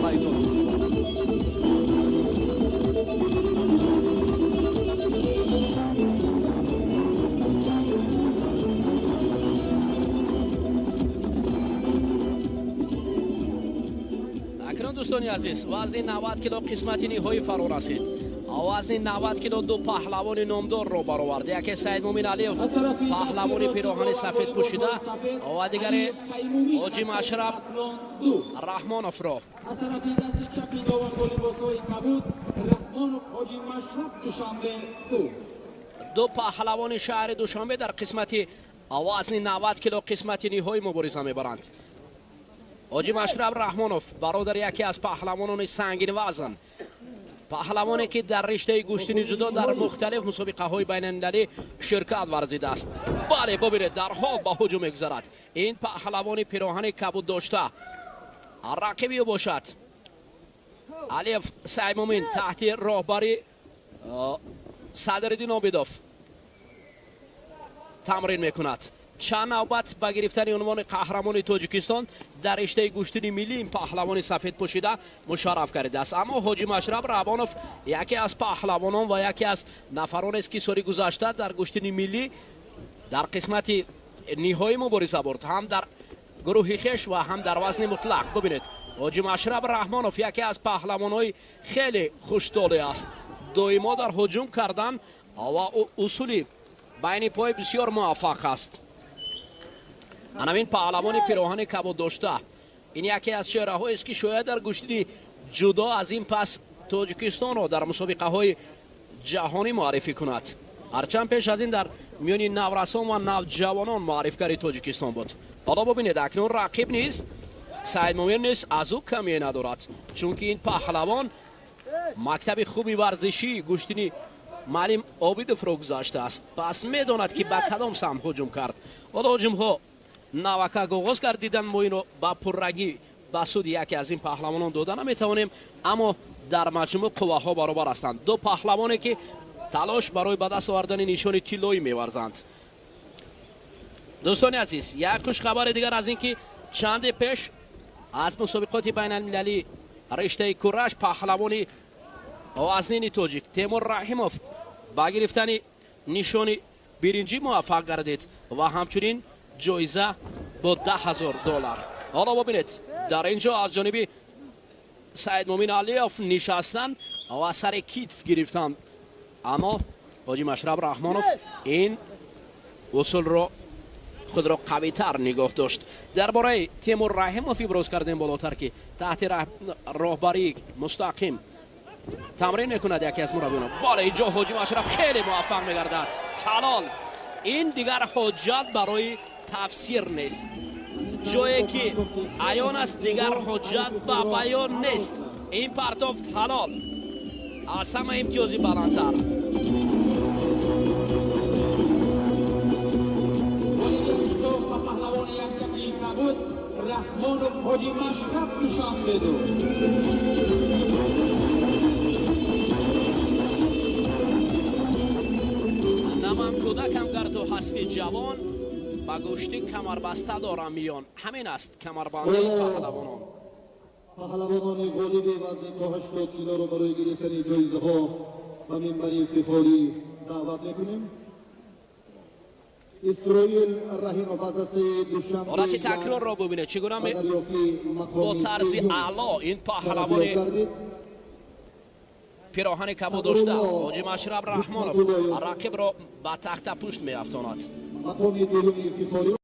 Пайдо. Акнун, дӯстони азиз, вазни 90 кило қисмати ниҳоӣ фаро расид. Вазни 90 кило ду паҳлавони номдорро баровард: яке Саидмумин Алиев, паҳлавони пироҳани сафед пӯшида, ва дигаре Ҳоҷи Машраб Раҳмоновро. Аз тарафи дасти чапи довар бо либосҳои кабуд Раҳмонов Ҳоҷи Машраб, Душанбе ду. Ду паҳлавони шаҳри Душанбе дар қисмати вазни 90 кило қисмати ниҳоӣ мубориза мебаранд. Ҳоҷи Машраб Раҳмонов, бародари яке аз паҳлавонони сангинвазн, паҳлавоне ки дар риштаи гӯштини ҷудо дар мухталиф мусобиқаҳои байналмилалӣ ширкат варзидааст. Бале, бубинед, дарҳол ба ҳуҷум мегузарад ин паҳлавони пироҳани кабуд дошта. Рақиби ӯ бошад Алиев Саймумин, таҳти роҳбари Садриддин Обидов тамрин мекунад. Чанд навбат ба гирифтани унвони қаҳрамони Тоҷикистон дар риштаи гӯштини миллӣ ин паҳлавони сафед пӯшида мушарраф кардааст. Аммо Ҳоҷи Машраб Раҳмонов яке аз паҳлавонон ва яке аз нафаронест, ки соли гузашта дар гӯштини миллӣ дар қисмати ниҳоӣ мубориза бурд, ҳам дар гурӯҳи хеш ва ҳам дар вазни мутлақ. Бубинед, Ҳоҷи Машраб Раҳмонов яке аз паҳлавонҳои хеле хуштоле аст, доимо дар ҳуҷум кардан ва усули байни пой бисёр муваффақ аст. Анамин паҳлавони пироҳани кабуд дошта, ин яке аз чеҳраҳоест, ки шояд дар гӯштини ҷудо аз ин пас Тоҷикистонро дар мусобиқаҳои ҷаҳонӣ муаррифӣ кунад, ҳарчанд пеш аз ин дар миёни наврасон ва навҷавонон муаррифгари Тоҷикистон буд. Ҳоло бубинед, акнун рақиб низ, Саидмумин низ аз ӯ камие надорад, чунки ин паҳлавон мактаби хуби варзишии гӯштини маълим Обидовро гузаштааст, пас медонад, ки ба кадом самт ҳуҷум кард. Ҳоло ҳуҷумҳо навакак оғоз гардидан. Мо инро ба пуррагӣ ба суди яке аз ин паҳлавонон дода наметавонем, аммо дар маҷмӯъ қувваҳо баробар ҳастанд. Ду паҳлавоне, ки талош барои ба даст овардани нишони тиллоӣ меварзанд. Дӯстони азиз, як хушхабари дигар аз ин ки чанде пеш аз мусобиқоти байналмилалӣ риштаи кураш паҳлавони вазнини тоҷик Темур Раҳимов ба гирифтани нишони биринҷӣ муваффақ гардид ва ҳамчунин ҷоиза бо 10 000 доллар. Ҳоло бубинед, дар ин ҷо аз ҷониби Саидмумин Алиев нишастан ва сари китф гирифтанд, аммо Ҳоҷи Машраб Раҳмонов ин усулро худро қавитар нигоҳ дошт. Дар бораи Темур Раҳимов иброз кардем болотар, ки таҳти роҳбарии мустақим тамрин мекунад яке аз мураббиён. Бале, инҷо Ҳоҷи Машраб хеле муваффақ мегардад. Ҳалол! Ин дигар ҳоҷат барои тафсир нест. Ҷое ки аён аст, дигар ҳоҷат ба баён нест. Ин партофт ҳалол, аз ҳама имтиёзи баландтар. Ғолибияти соф ба паҳлавони яктаки кабуд Раҳмонов Ҳоҷи Машраб, Душанбе ду. На ман кӯдакам, гар ту ҳасти ҷавон, ба гӯштӣ камарбаста дорам миён. Ҳамин аст камарбандаи паҳлавонон. Паҳлавонони ғолиби вазни то 80 килоро барои гирифтани ҷоизаҳо ба минбари ифтихорӣ даъват мекунем. Исроил Раҳимов аз дастаи Душанбе Ҳолати такрорро бубинед, чӣ гуна ба дарёфти бо мақоми тарзи сеюм аъло ин шарафёб паҳлавони гардид. пироҳани кабуд дошта, Ҳоҷи Машраб Раҳмонов, рақибро ба тахта пушт меафтонад. Мақоми дуюми ифтихорӣ.